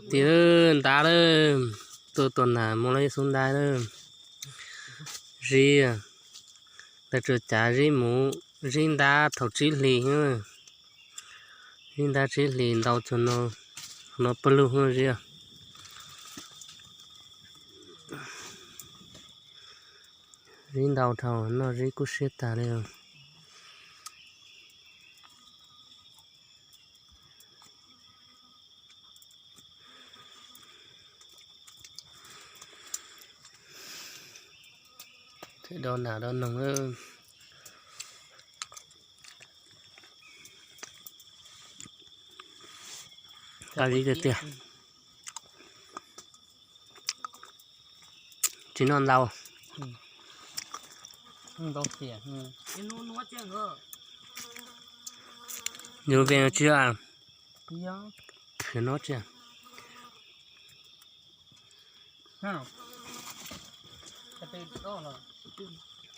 Tiag, ntab lawm, tuaj tua nas muaj lawm ib xub ntab lawm. Zib, tawg tsuas cav zib mus, zib ntab thaum tsib hlis, zib ntab tsib hlis ntau txog no, no pawg lug zib. Zib ntau dhau, noj zib kub siab tag li. Thiaj do nas do noog. Qab zib tiag tiag. Tsis noj ntau. Yus ve tsis yog, no tsis.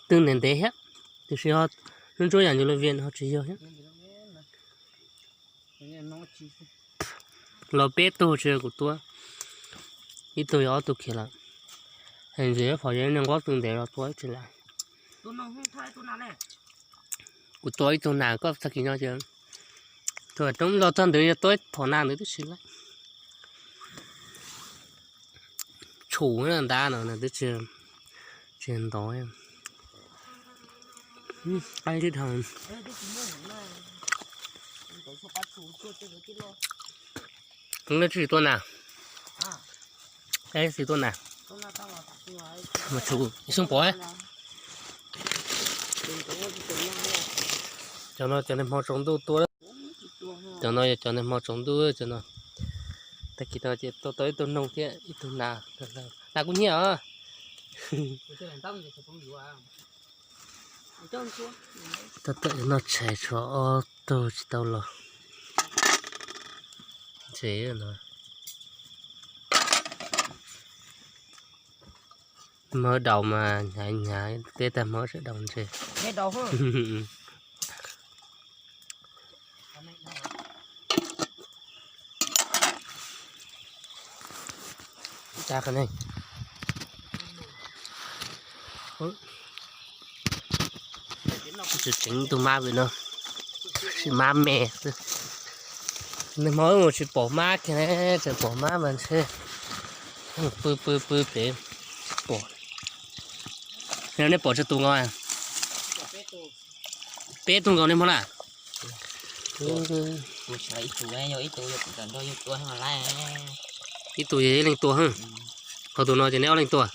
Twb ntev ntev thiab, tiam sis ho ntsuab ntsuab yam yus lus vias ho tsis yog thiab. Los peb tug tsis yog kuv tua, ib tug yog ob tug khiav lawm. Ntxim phom yog niag nquab tw ntev los tua ib tsis lawm. Kuv tua ib tug nas koj tag kis no ces, thaum roob los txog ntawd yog tua ib phom nas ntawd twb tsis lawm. Tshum ntab no twb tsis ntov. Qaib tib dhau. Tsis tua nas. Tsis tua nas. Mas tshum ib xyoos pom. Cov no cov niag hmo tsaus ntuj tua. Cov no yog cov niag hmo tsaus ntuj cov no. Tag kis no ces tua tau ib tug noog thiab ib tug nas. Nas kuj nyiam os. Tab tom noj tshais tshuav ob tug tsis tau los. Ntses no. Hmawv daus mas hnyav hnyav, teb tag hmo tseem daus ntses. Tseem tseev tus mab vim no tsis mab me xwb. Nag hmo wb mus tsis pom mab kiag, tseem pom mab mas ntshe pw pw pw pem tsis pom. Nej pom tsawg tus nkaus? Peb tug nkaus nej hmo na. Ib tug yog ib leeg tua, ho tus no ces neb ob leeg tua.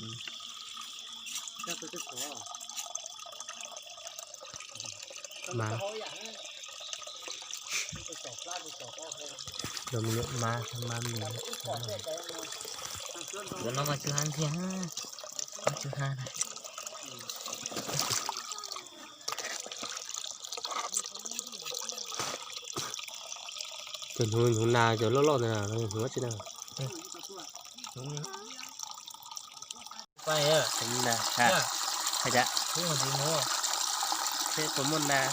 Cov hnyuv hnyuv nas cov loj loj ntawd hnyuv tsi na. Hnyuv nas, hais tias, seb puas muaj nas.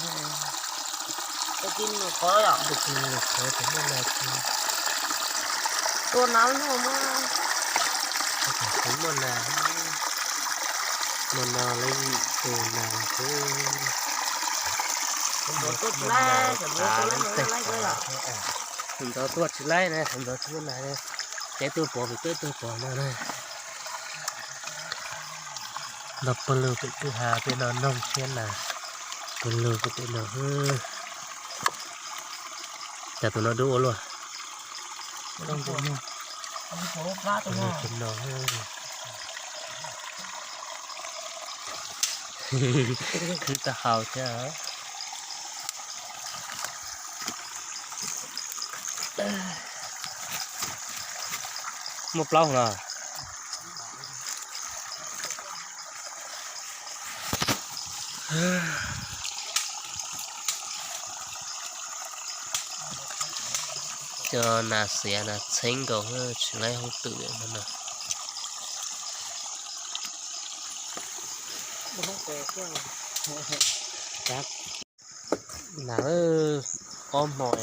Puas muaj nas, no no lawv tus nas xwb. Tus ntawd tuaj tsis laib na, tus ntawd tsis muaj nas, peb tuaj pov pem peb tuaj pov no na. Nto pawg lug pem kwj ha peb no noog thiab nas, pawg lug pem no. Cas tus no dub ua luaj. Khwv tag haus thiab. Muaj plaub los. Cov nas xiav nas txheeb nkaus tsis laib hauj twm no. Nas, Ob hmos,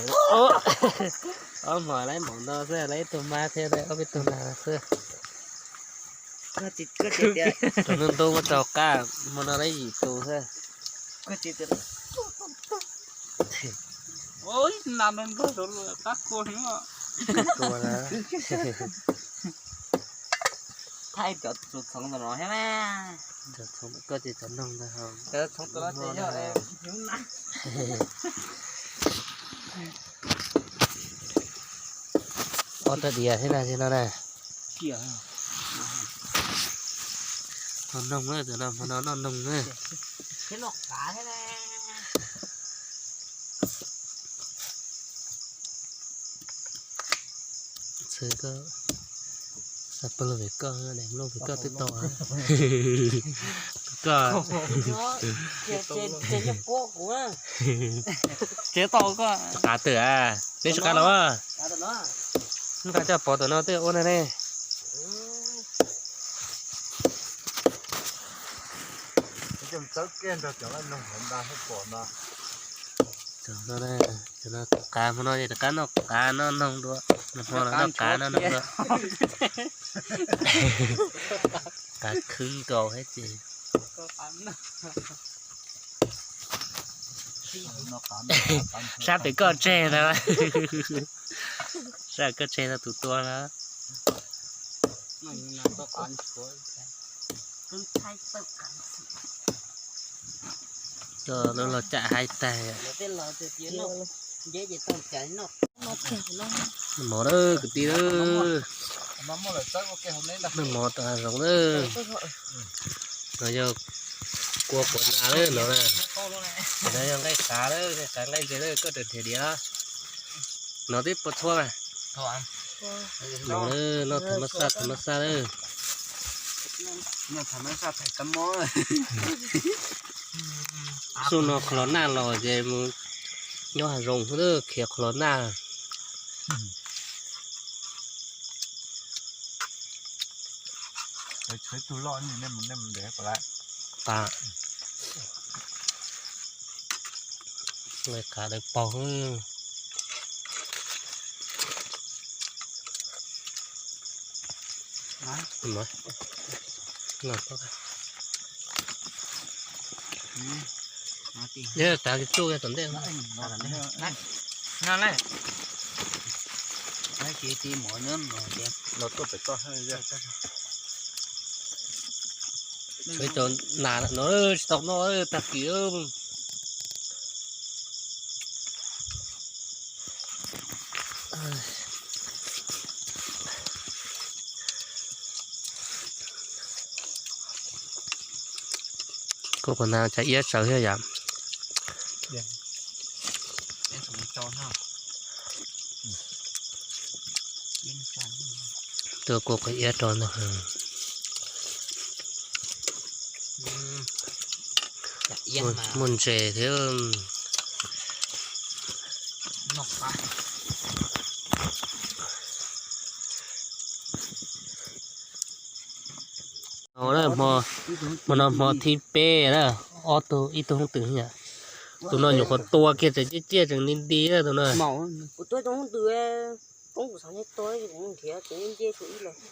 ob hmos laib npaum no xwb, laib ib tug mab thiab ob peb tug nas xwb. Rau ntub ntub muab rau qab, hmo no laib yim tus xwb. Thaij cov txhoov ntawm no thiab na. Cov txhoov koj ces cov noog ntawd ho. Cov txhoov ntawm no ces yog ob rab diav thiab na, thiab no na. Ho noog na, cov no hmo no noj noog na. Xwb koj, xav pawg lug vim koj, daim lub vim koj twb tau. Koj, tsev tau koj. Qav twm a, neb tsis qav los? Neb qav coj pov tom no twb ua na ne. Cov no qav hmo no rov qab noj qav noj noog dua, hmo no noj qav noj noog dua. Qav khwb nkaus thiab ces. Sab pem koj tseg ntag. Sab koj tseg tau tus tua na. Lub los cam haib tag. Mov lawm kwv tij lawm. Noj mov rau hav zoov lawm. No yog kua puav nas lawm no na. No yog nqaij qav lawm, nqaij qav nqaij ntses lawm, koj raws nrhiav diav. No twb puas txhua mas. No lawm, noj thaum mab xaj thaum mab xaj lawm. Xub no qhov los naj los ces mus nyob hav zoov xwb, khiav qhov los naj. Nqaij qav daws paug. Yog tav tsuj tom ntej. Tshuav cov nas no tsis tau noj tag kis. Kuv qhov na cas iab tsawv thiab yom. Tuaj kua qhov iab rau ntag. Muaj ntses thiab. Hmo no hmo thib peb na, ob tug ib tug hoob twm yom. Tus no nyuam qhuav tua kiag tseem ciaj ciaj tseem nti nti tus no.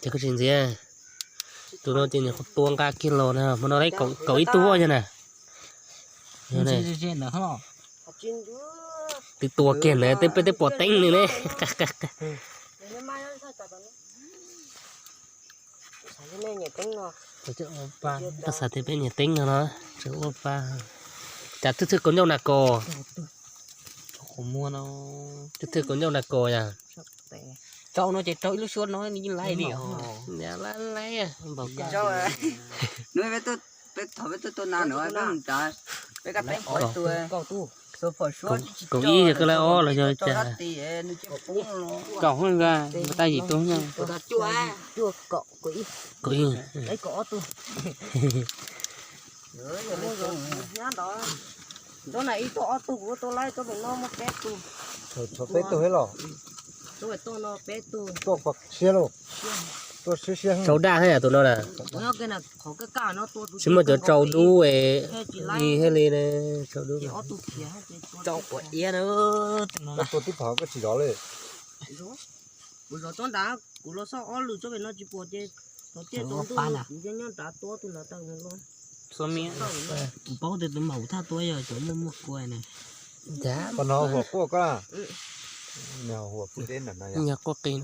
Ces koj tsis ntxiv, tus no ces nyuam qhuav tua nqa kiag los na, hmo no kaum ib tug yog na. Twb tua kiag ntawd peb twb pom teeb nws ne. Koj xav tias peb nyiam teeb no los tseem ua pa. Cas thwj thwj kaus ncauj nas kos. Thwj thwj kaus ncauj nas kos yom. Rau no ces rau ib lub suab no yeej laib li. Laib laib npaum ko. Peb thaum peb tuaj tua nas no peb mus tsav, peb kab teeb pom ib tug, kaum ib yog koj laib ob los yog cas? Kaum, tab yim tug. Kaum ib. Ntawd na ib tug ob tug kuv tua laib, tsob pem no muaj peb tug. Tshuav peb tug los? Tsob pem toj no peb tug. Tuaj pom siab lauj. Siab. Tsau daj thiab yam tus no na. Tsis muaj cov tsau dub es, thiaj li tsau dub. Tua tib phom koj tsis zov li. Kuv zov tsob nrad, kuv los xauj ob lwm tsob pem no tsis pom ces, thaum tiaj tau ntuj kuv nyob nrad tua tus nrad tau mus los. Kuv paub tias tus maum thaj tua yog cov muaj muaj kua ne. Qos no huam quaj koj. Nws huam pw deb ntawm no yog. Nyuag quaj qis no.